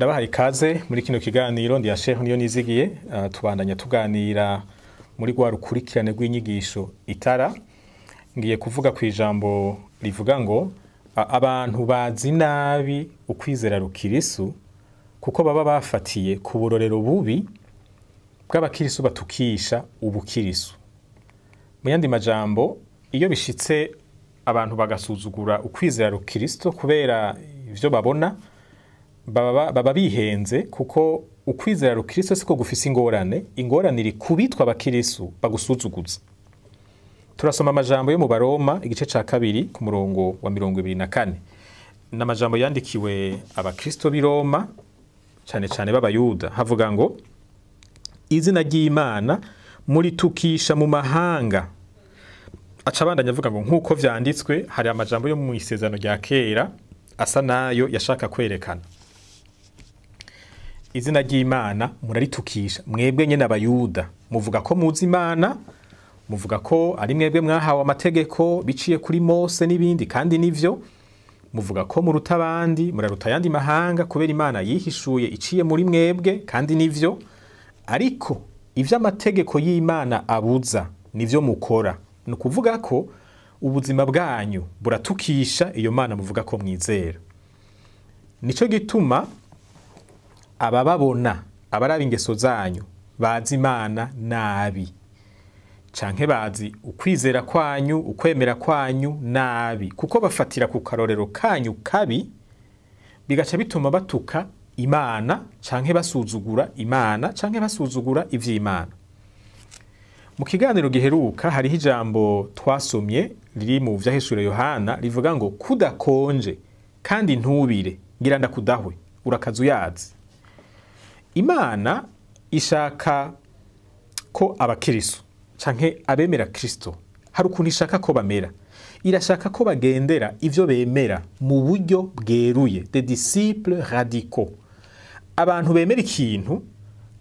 Ndabahaye ikaze muri kino kiganiro. Ndi Sheikh Niyo Nizigiye. Tubandanya tuganira muri rwa rukurikirane rw'inyigisho itara. Ngiye kuvuga ku ijambo rivuga ngo abantu bazi nabi ukwizera rukirisu kuko baba bafatiye ku burorero bubi bw'abakirisu batukisha ubukirisu. Mu yandi majambo, iyo bishitse abantu bagasuzugura ukwizera rukiristo kubera ivyo babona, baba bihenze, kuko ukwizera rukiristo siko gufise ingorane. Ingorane iri kubitwa abakirisu bagusuzuguza. Turasoma amajambo yo mu Baroma igice ca 2 ku murongo wa 24. N'amajambo yandikiwe abakristo b'i Roma, cane cane b'abayuda. Havuga ngo: izina ry'Imana muritukisha mu mahanga. Aca abandanya avuga ngo nk'uko vyanditswe. Hari amajambo yo mu isezerano rya kera asa nayo yashaka kwerekana. Izina ry'Imana muraritukisha mwebwe nyene abayuda, muvuga ko muzi Imana, muvuga ko ari mwebwe mwahawe amategeko biciye kuri Mose n'ibindi, kandi nivyo. Muvuga ko muruta abandi, muraruta ayandi mahanga kubera Imana yihishuye iciye muri mwebwe, kandi nivyo. Ariko ivyo amategeko y'Imana abuza nivyo mukora. Ni ukuvuga ko ubuzima bwanyu buratukisha iyo Mana muvuga ko mwizera. Nico gituma abababona, abaraba ingeso zanyu, bazi Imana nabi, canke bazi ukwizera kwanyu, ukwemera kwanyu nabi, kuko bafatira ku karorero kanyu kabi, bigaca bituma batuka Imana canke basuzugura Imana canke basuzugura ivy'Imana. Mu kiganiro giheruka hariho ijambo twasomye riri mu Vyahishuriwe Yohana rivuga ngo: kudakonje kandi ntubire, ngira ndakudahwe, urakaza uyazi. Imana ishaka ko abakirisu canke abemera Kristo, hari ukuntu ishaka ko bamera. Irashaka ko bagendera ivyo bemera mu buryo bweruye, des disciples radicaux, abantu bemera ikintu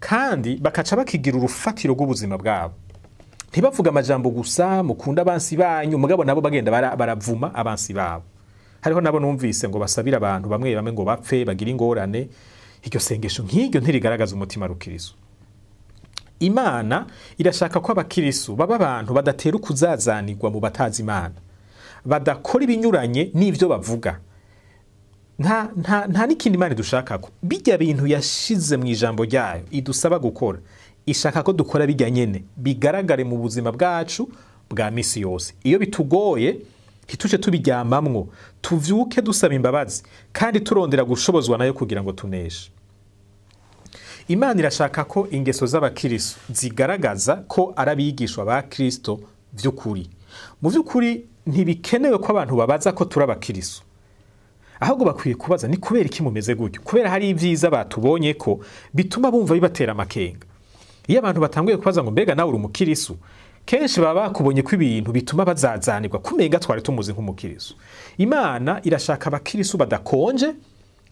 kandi bakaca bakigira urufatiro rw'ubuzima bwabo. Ntibavuga amajambo gusa, mukunda abansi banyu, mugabo nabo bagenda baravuma abansi babo. Hariho nabo numvise ngo basabira abantu bamwe bamwe ngo bapfe, bagira ingorane. Iryo sengesho nk'iryo ntirigaragaza umutima rukirisu. Imana irashaka ko abakirisu baba abantu badatera ukuzazanirwa mu batazi Imana, badakora ibinyuranye n'ivyo bavuga. Nta n'ikindi Imana idushakako. Bijya bintu yashize mu ijambo ryayo idusaba gukora, ishaka ko dukora bijya nyene, bigaragare mu buzima bwacu bwa misi yose. Iyo bitugoye ntituje tubiryamamwo, tuvyuke dusaba imbabazi kandi turondera gushobozwa nayo kugira ngo tuneshe. Imana irashaka ko ingeso z'abakirisu zigaragaza ko ari abigishwa ba Kristo vy'ukuri. Mu vy'ukuri ntibikenewe ko abantu babaza ko turi abakirisu, ahubwo bakwiye kubaza ni kubera iki mumeze gutyo, kubera hari ivyiza batubonye ko bituma bumva bibatera amakenga. Iyo abantu batanguye kubaza ngo mbega nawe uri umukirisu, kenshi baba bakubonye ko ibintu bituma bazazanirwa kumenga twari tumuzi nk'umukirisu. Imana irashaka abakirisu badakonje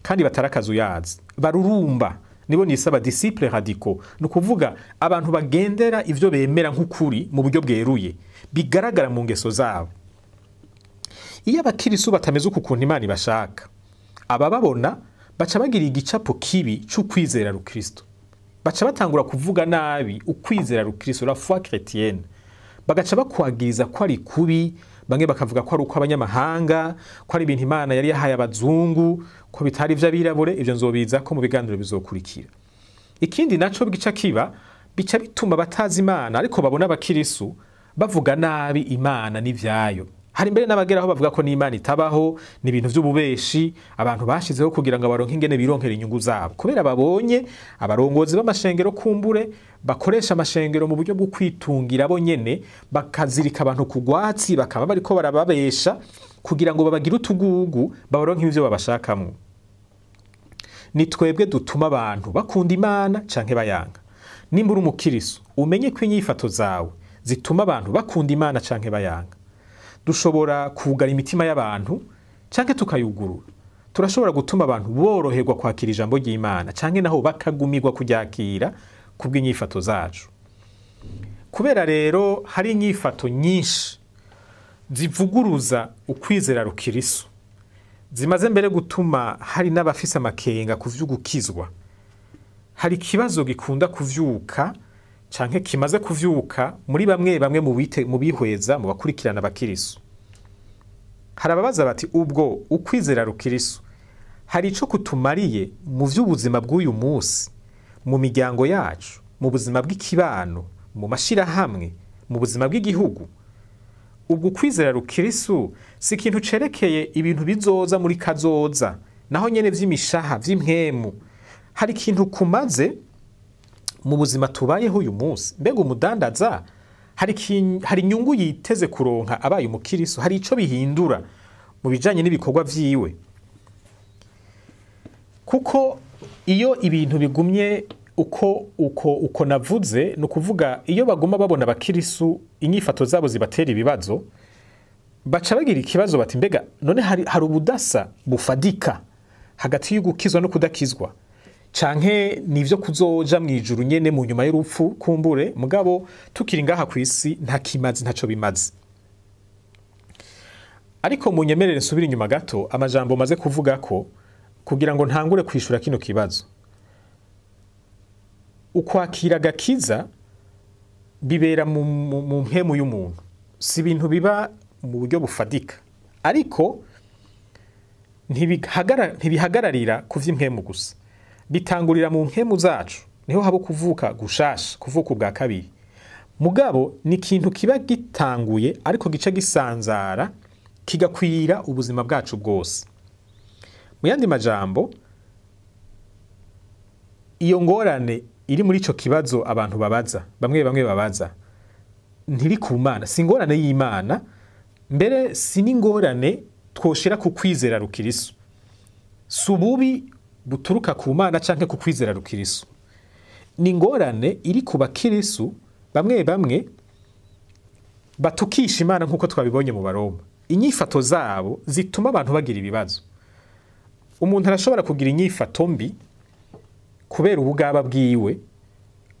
kandi batarakaza uyazi, barurumba. Nibo nisaba disciples radicaux, ni ukuvuga abantu bagendera ivyo bemera nk'ukuri mu buryo bweruye, bigaragara mu ngeso zabo. Iyo abakirisu batameze uku kuntu Imana ibashaka, abababona baca bagira igicapo kibi c'ukwizera rukristo. Baca batangura kuvuga nabi ukwizera rukristo, la foi chrétienne. Bagaca bakwagiriza ko ari kubi, bamwe bakavuga ko ari uko abanyamahanga, ko ari ibintu Imana yari yahaye abazungu, ko bitari ivy'abirabure. Ivyo nzobiza ko mu biganiro bizokurikira. Ikindi naco bica kiba, bica bituma batazi Imana ariko babona abakirisu bavuga nabi Imana n'ivyayo. Hari mbere n'abageraho bavuga ko n'Imana itabaho, ni ibintu vy'ububeshi abantu bashizeho kugira ngo baronke ingene bironkera inyungu zabo, kubera babonye abarongozi b'amashengero kumbure bakoresha amashengero mu buryo bwo kwitungira bo nyene, bakazirika abantu kugwatsi, bakaba bariko barababesha kugira ngo babagire utugugu, babaronke ivyo babashakamwo. Ni twebwe dutuma abantu bakunda Imana canke bayanga. Nimba uri umukirisu, umenye ko inyifato zawe zituma abantu bakunda Imana canke bayanga. Dushobora kugara imitima y'abantu canke tukayugurura. Turashobora gutuma abantu boroherwa kwakira ijambo ry'Imana canke naho bakagumirwa kuryakira kubw'inyifato zacu. Kubera rero hari inyifato nyinshi zivuguruza ukwizera rukirisu, zimaze mbere gutuma hari n'abafise amakenga ku vy'ugukizwa. Hari ikibazo gikunda kuvyuka canke kimaze kuvyuka muri bamwe bamwe mu bihweza, mu bakurikirana abakirisu. Hari ababaza bati ubwo ukwizera rukirisu hari ico kutumariye mu vy'ubuzima bw'uyu munsi, mu miryango yacu, mu buzima bw'ikibano, mu mashirahamwe, mu buzima bw'igihugu? Ubwo ukwizera rukirisu si ikintu cerekeye ibintu bizoza muri kazoza, naho nyene vy'imishaha, vy'impwemu. Hari ikintu kumaze mu buzima tubayeho uyu munsi. Mbega umudandaza hari inyungu yiteze kuronka abaye umukirisu? Hari ico bihindura mu bijanye n'ibikorwa vyiwe? Kuko iyo ibintu bigumye uko uko uko navuze, ni ukuvuga iyo baguma babona abakirisu inyifato zabo zibatera ibibazo, baca bagira ikibazo bati mbega none hari ubudasa bufadika hagati y'ugukizwa no kudakizwa, canke nivyo kuzoja mw'ijuru nyene mu nyuma y'urupfu kumbure, mugabo tukiri ngaha kw'isi nta kimazi, ntaco bimaze. Ariko munyemerere nsubire inyuma gato amajambo maze kuvuga ko kugira ngo ntangure kwishura kino kibazo. Ukwakira agakiza bibera mu mpemu y'umuntu, si ibintu biba mu buryo bufadika, ariko ntibihagararira ku vy'impemu gusa, bitangurira mu mpemu zacu, niho haba kuvuka gushasha, kuvuka ubwa kabiri. Mugabo ni ikintu kiba gitanguye ariko gica gisanzara kigakwira ubuzima bwacu bwose. Mu yandi majambo, iyo ngorane iri muri ico kibazo abantu babaza, bamwe bamwe babaza, ntiri ku Mana, si ingorane y'Imana, mbere si n'ingorane twoshira ku kwizera rukirisu. Si ububi buturuka ku Mana canke ku kwizera rukirisu. Ni ingorane iri ku bakirisu bamwe bamwe batukisha Imana nk'uko twabibonye mu Baroma. Inyifato zabo zituma abantu bagira ibibazo. Umuntu arashobora kugira inyifato mbi kubera ubugaba bwiwe,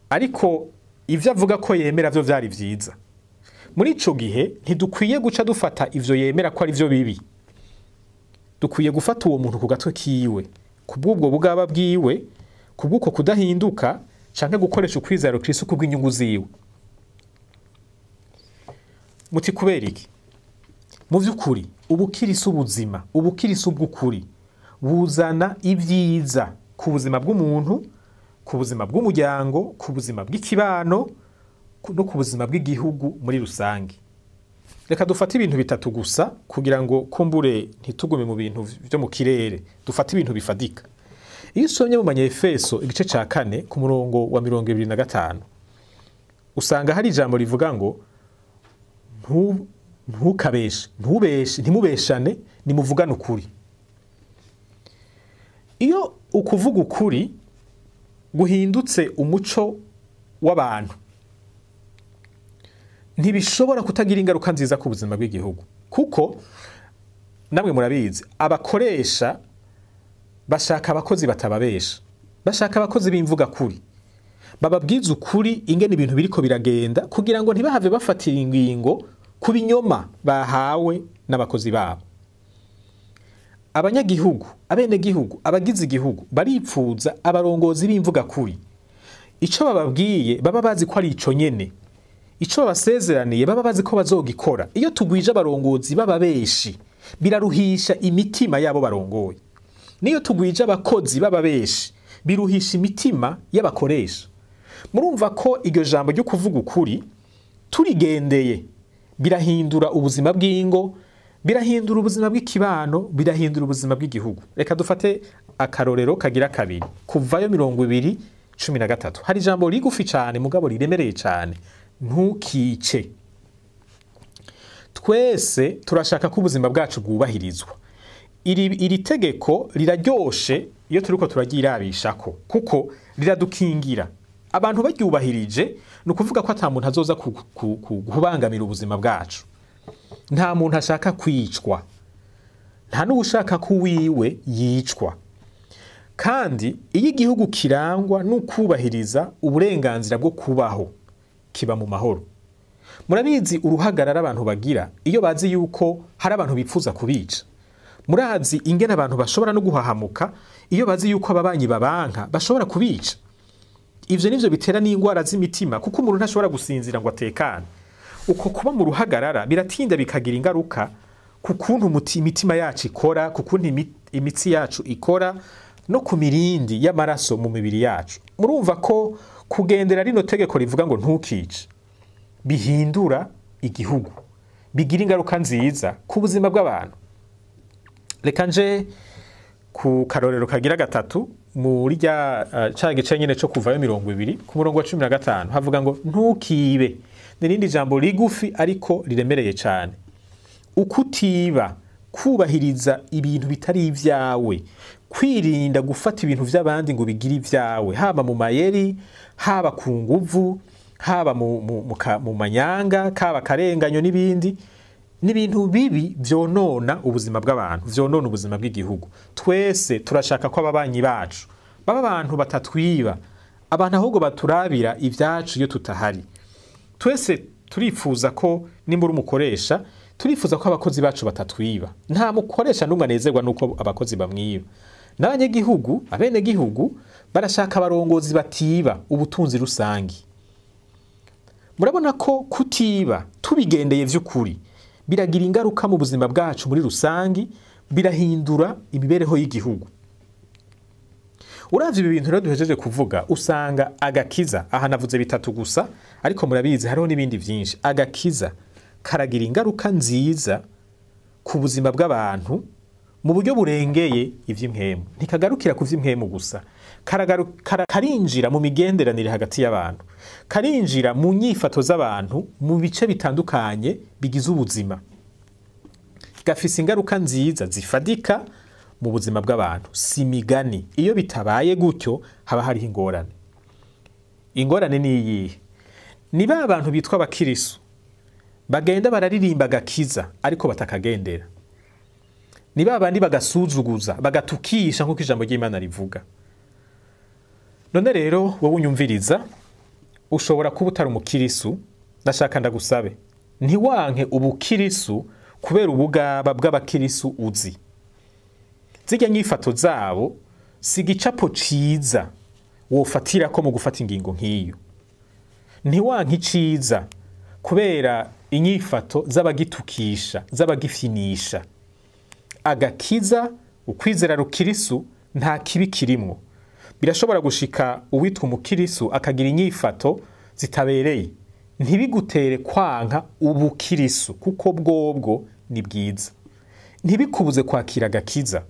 ariko ivyo avuga ko yemera vyo vyari vyiza. Muri ico gihe ntidukwiye guca dufata ivyo yemera ko ari vyo bibi. Dukwiye gufata uwo muntu ku gatwe kiwe, kubw'ubwo bugaba bwiwe, kubw'uko kudahinduka canke gukoresha ukwizera Kristo kubw'inyungu ziwe. Muti kubera iki? Mu vy'ukuri ubukirisu ubuzima, ubukirisu bw'ukuri buzana ibyiza ku buzima bw'umuntu, ku buzima bw'umuryango, ku buzima bw'ikibano no ku buzima bw'igihugu muri rusange. Reka dufate ibintu bitatu gusa kugira ngo kumbure ntitugume mu bintu vyo mu kirere, dufate ibintu bifadika. Iyo usomye mu Banyefeso igice ca 4 ku murongo wa 25, usanga hari ijambo rivuga ngo ntukabeshe, ntubeshe, ntimubeshane, nimuvugane ukuri. Iyo ukuvuga ukuri guhindutse umuco w'abantu, ntibishobora kutagira ingaruka nziza ku buzima bw'igihugu. Kuko namwe murabizi, abakoresha bashaka abakozi batababesha, bashaka abakozi b'imvuga kuri, bababwiza ukuri ingene ibintu biriko biragenda, kugira ngo ntibahave bafatira ingingo ku binyoma bahawe n'abakozi babo. Abanyagihugu, abenegihugu, abagize igihugu baripfuza abarongozi b'imvuga kuri. Ico bababwiye baba bazi ko ari ico nyene, ico babasezeraniye baba bazi ko bazogikora. Iyo tugwije abarongozi bababeshi, biraruhisha imitima yabo barongoye. Niyo tugwije abakozi bababeshi, biruhisha imitima y'abakoresha. Murumva ko iryo jambo ryo kuvuga ukuri turigendeye birahindura ubuzima bw'ingo, birahindura ubuzima bw'ikibano, birahindura ubuzima bw'igihugu. Reka dufate akarorero kagira kabiri, kuvayo 20:13. Hari ijambo rigufi cane mugabo riremereye cane, ntukice. Twese turashaka ko ubuzima bwacu bwubahirizwa. Iri tegeko riraryoshe iyo turiko turaryirabishako, kuko riradukingira. Abantu baryubahirije ni ukuvuga ko ata muntu azoza kubangamira ubuzima bwacu. Nta muntu ashaka kwicwa, nta n'ushaka ko wiwe yicwa. Kandi iyo igihugu kirangwa n'ukubahiriza uburenganzira bwo kubaho, kiba mu mahoro. Murabizi uruhagarara abantu bagira iyo bazi yuko hari abantu bipfuza kubica. Murazi ingene abantu bashobora no guhahamuka iyo bazi yuko ababanyi babanka bashobora kubica. Ivyo nivyo bitera n'ingwara z'imitima, kuko umuntu ntashobora gusinzira ngo atekane. Uko kuba mu ruhagarara biratinda bikagira ingaruka ku kuntu imitima yacu ikora, ku kuntu imitsi yacu ikora, no ku mirindi y'amaraso mu mibiri yacu. Murumva ko kugendera rino tegeko rivuga ngo ntukice bihindura igihugu, bigira ingaruka nziza ku buzima bw'abantu. Reka nje ku karorero kagira gatatu muri rya ca gice nyene co kuvayo 20 ku murongo wa 15 havuga ngo ntukibe. N'irindi jambo rigufi ariko riremereye cane. Ukutiba, kubahiriza ibintu bitari ivyawe, kwirinda gufata ibintu vy'abandi ngo bigire ivyawe, haba mu mayeri, haba ku nguvu, haba mu manyanga, kaba karenganyo n'ibindi, n'ibintu bibi vyonona ubuzima bw'abantu, vyonona ubuzima bw'igihugu. Twese turashaka ko ababanyi bacu baba abantu batatwiba, abantu ahubwo baturabira ivyacu iyo tutahari. Twese turifuza ko nimba uri umukoresha, turifuza ko abakozi bacu batatwiba. Nta mukoresha n'umwe anezerwa nuko abakozi bamwiba. N'abanyagihugu, abenegihugu barashaka abarongozi batiba ubutunzi rusangi. Murabona ko kutiba tubigendeye vy'ukuri biragira ingaruka mu buzima bwacu muri rusangi, birahindura imibereho y'igihugu. Uravye ibi bintu rero duhejeje kuvuga, usanga agakiza, aha navuze bitatu gusa, ariko murabizi hariho n'ibindi vyinshi. Agakiza karagira ingaruka nziza ku buzima bw'abantu mu buryo burengeye ivy'impwemu. Ntikagarukira ku vy'impwemu gusa, karinjira mu migenderanire hagati y'abantu, karinjira mu nyifato z'abantu mu bice bitandukanye bigize ubuzima. Gafise ingaruka nziza zifadika mu buzima bw'abantu. Si migani. Iyo bitabaye gutyo haba hariho ingorane. Ingorane ni iyihe? Ni ba bantu bitwa abakirisu bagenda bararirimba agakiza ariko batakagendera. Ni ba bandi bagasuzuguza, bagatukisha nkuko ijambo ry'Imana rivuga. None rero wowe unyumviriza, ushobora kuba utari umukirisu, ndashaka ndagusabe ntiwanke ubukirisu kubera ubugaba bw'abakirisu uzi. Zirya nyifato zabo si igicapo ciza wofatirako mu gufata ingingo nk'iyo. Ntiwanke iciza kubera inyifato z'abagitukisha, z'abagifinisha. Agakiza, ukwizera rukirisu nta kibi kirimwo. Birashobora gushika uwitwa umukirisu akagira inyifato zitabereye, ntibigutere kwanka ubukirisu kuko bwobwo ni bwiza. Ntibikubuze kwakira agakiza.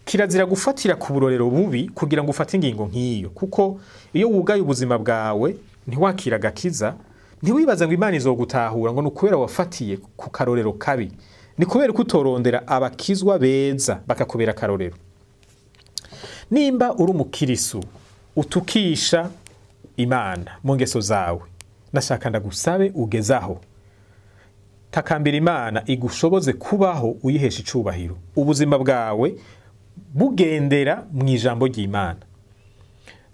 Kirazira gufatira ku burorero bubi kugira ngo ufate ingingo nk'iyo, kuko iyo wugaye ubuzima bwawe ntiwakira agakiza, ntiwibaze ngo Imana izogutahura ngo nukubera wafatiye ku karorero kabi. Ni kubera kutorondera abakizwa beza bakakubera akarorero. Nimba uri umukirisu utukisha Imana mu ngeso zawe, nashaka ndagusabe ugezaho takambira Imana igushoboze kubaho uyihesha icubahiro, ubuzima bwawe bugendera mu ijambo ry'Imana.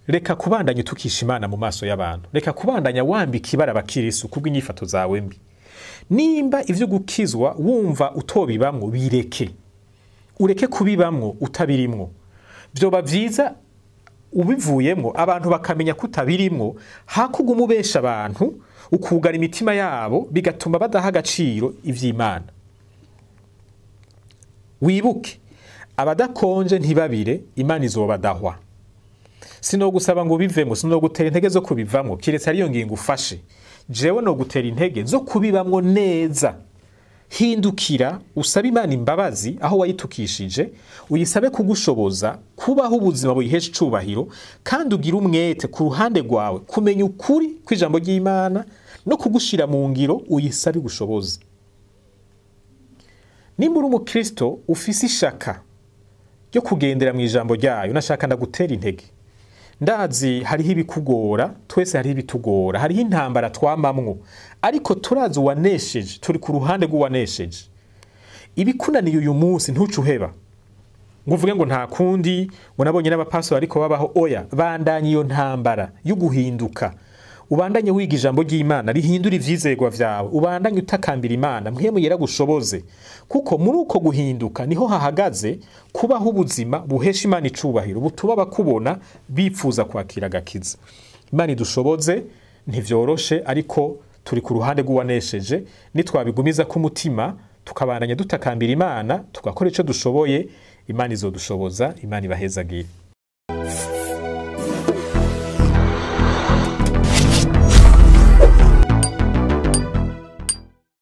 Reka kubandanya utukisha Imana mu maso y'abantu, reka kubandanya wambika ibara abakirisu kubw'inyifato zawe mbi. Nimba ivyo gukizwa wumva utobibamwo, bireke, ureke kubibamwo utabirimwo. Vyoba vyiza ubivuyemwo abantu bakamenya kutabirimwo, hakuguma ubesha abantu ukugara imitima yabo bigatuma badaha agaciro ivy'Imana. Wibuke abadakonje ntibabire, Imana izobadahwa. Sinogusaba ngo bivemo, sinogutera intege zo kubivamwo, kiretse ariyo ngingo ufashe. Jewe no gutera intege zo kubibamwo neza. Hindukira usabe Imana imbabazi aho wayitukishije, uyisabe kugushoboza kubaho ubuzima buyihesha icubahiro, kandi ugire umwete ku ruhande rwawe kumenya ukuri kw'ijambo ry'Imana no kugushira mu ngiro, uyisabe gushoboza. Nimba uri umukristo ufise ishaka ryo kugendera mu ijambo ryayo, nashaka ndagutera intege. Ndazi hariho ibikugora, twese hariho ibitugora, hariho intambara twamamwo, ariko turazi uwanesheje, turi ku ruhande rw'uwanesheje. Ibikunaniye uyu munsi ntucuheba ngo uvuge ngo nta kundi, ngo nabonye n'abapastori ariko babaho. Oya, bandanye iyo ntambara yo guhinduka, Ubandanye wiga ijambo ry'Imana rihindura ivyizerwa vyawe, ubandanye utakambira Imana Mpwemu Yera gushoboze, kuko muri uko guhinduka niho hahagaze kubaho ubuzima buhesha Imana icubahiro, butuma abakubona bipfuza kwakira agakiza. Imana idushoboze, ntivyoroshe, ariko turi ku ruhande rw'uwanesheje. Nitwabigumiza ku mutima tukabandanya dutakambira Imana, tugakora ico dushoboye, Imana izodushoboza. Imana ibahezagire.